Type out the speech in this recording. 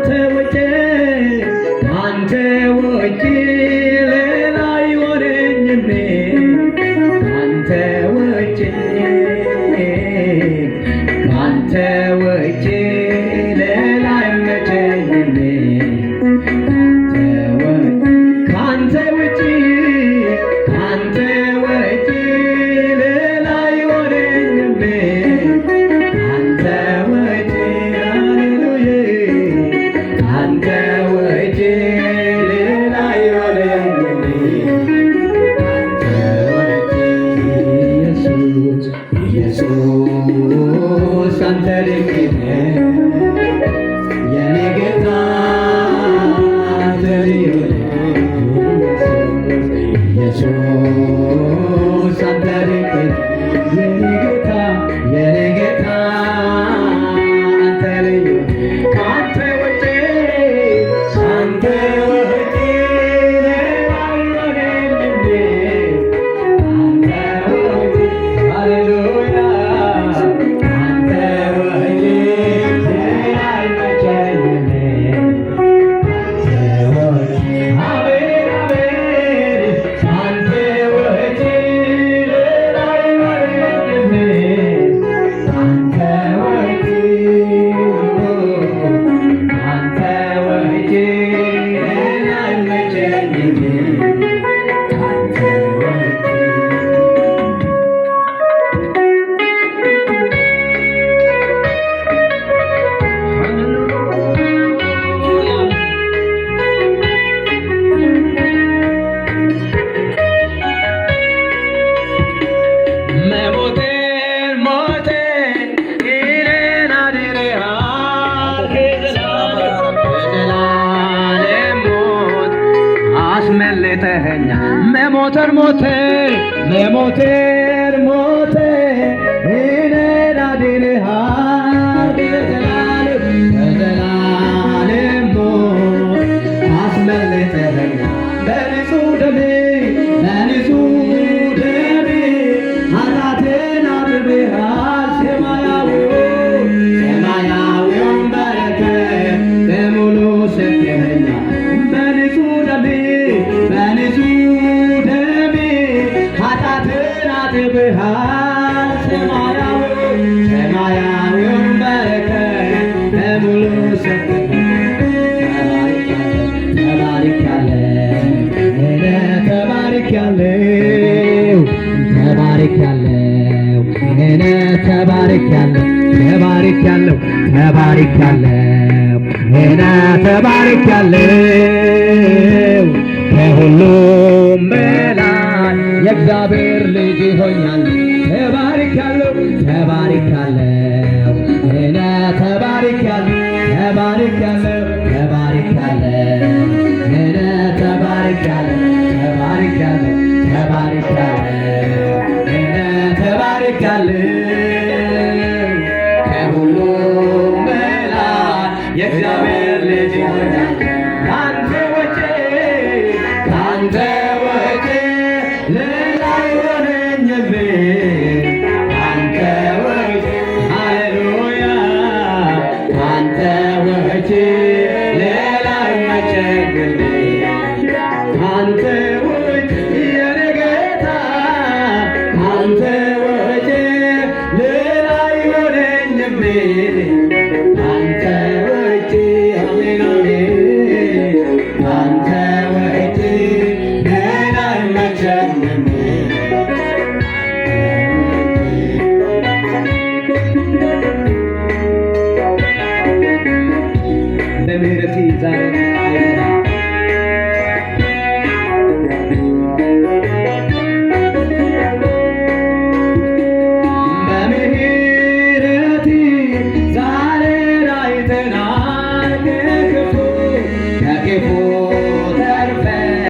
ካንተ ውጭ፣ ካንተ ውጭ ሌላ አይሆነኝም። ካንተ ውጭ፣ ካንተ ውጭ ሌላ አይመቸኝም። ካንተ ውጭ፣ ካንተ ውጭ ሌላ አይሆነኝም። ካንተ ውጭ፣ ሃሌሉያ፣ ካንተ ውጭ ሌላ አይሆነኝም። ካንተ ውጭ ኢየሱስ፣ ኢየሱስ አንተ ድንቅ ነህ፣ የኔ ጌታ አንተ ልዩ ነህ። ኢየሱስ አንተ ድንቅ ነህ፣ የኔ ጌታ፣ የኔ ጌታ አንተ ልዩ ነህ። ካንተ ውጭ፣ ካንተ ውጭ ሌላ አይሆነኝም። ካንተ ውጭ፣ ሃሌሉያ፣ ካንተ ውጭ ሌላ አይመቸኝም። አቤት አቤት፣ ካንተ ውጭ ሌላ አይሆነኝም። ካንተ ውጭ፣ ካንተ ውጭ ሌላ አይመቸኝም። ካንተ ውጭ። መሞቴን ሞቴን እኔን አድነሃል፣ ከዘላለም ሞት አስመልጠኸኛል። መሞቴን ሞቴን፣ መሞቴን ሞቴን እኔን አድነሃል፣ ከዘላለም ሞት አስመልጠኸኛል። በንጹህ ደም፣ በንጹህ ደም ኃጢአቴን አጥበሃል። ሰማያዊውን በረከት በሙሉ ሰጥተኸኛል። በንጹህ ደም፣ በንጹህ ደም ኃጢአቴን አጥበሃል። ሰማያዊውን በረከት በሙሉ ሰጥተኸኛል። ተባርኬያለሁ፣ እኔ ተባርኬያለሁ፣ ተባርኬያለሁ፣ እኔ ተባርኬያለሁ፣ ተባርኬያለሁ፣ ተባርኬያለሁ፣ እኔ ተባርኬያለሁ። ከሁሉም በላይ የእግዚአብሔር ልጅ ሆኛለሁ። ተባርኬያለሁ፣ ተባርኬያለሁ፣ እኔ ተባርኬያለሁ፣ ተባርኬያለሁ፣ ተባርኬያለሁ፣ እኔ ተባርኬያለሁ፣ ተባርኬያለሁ፣ ተባርኬያለሁ፣ እኔ ተባርኬያለሁ። ከሁሉም በላይ የእግዚአብሔር ልጅ ሆኛለሁ። ካንተ ውጭ፣ ካንተ ውጭ ሌላ አይሆነኝም። ካንተ ውጭ፣ ሃሌሉያ፣ ካንተ ውጭ ሌላ አይመቸኝም።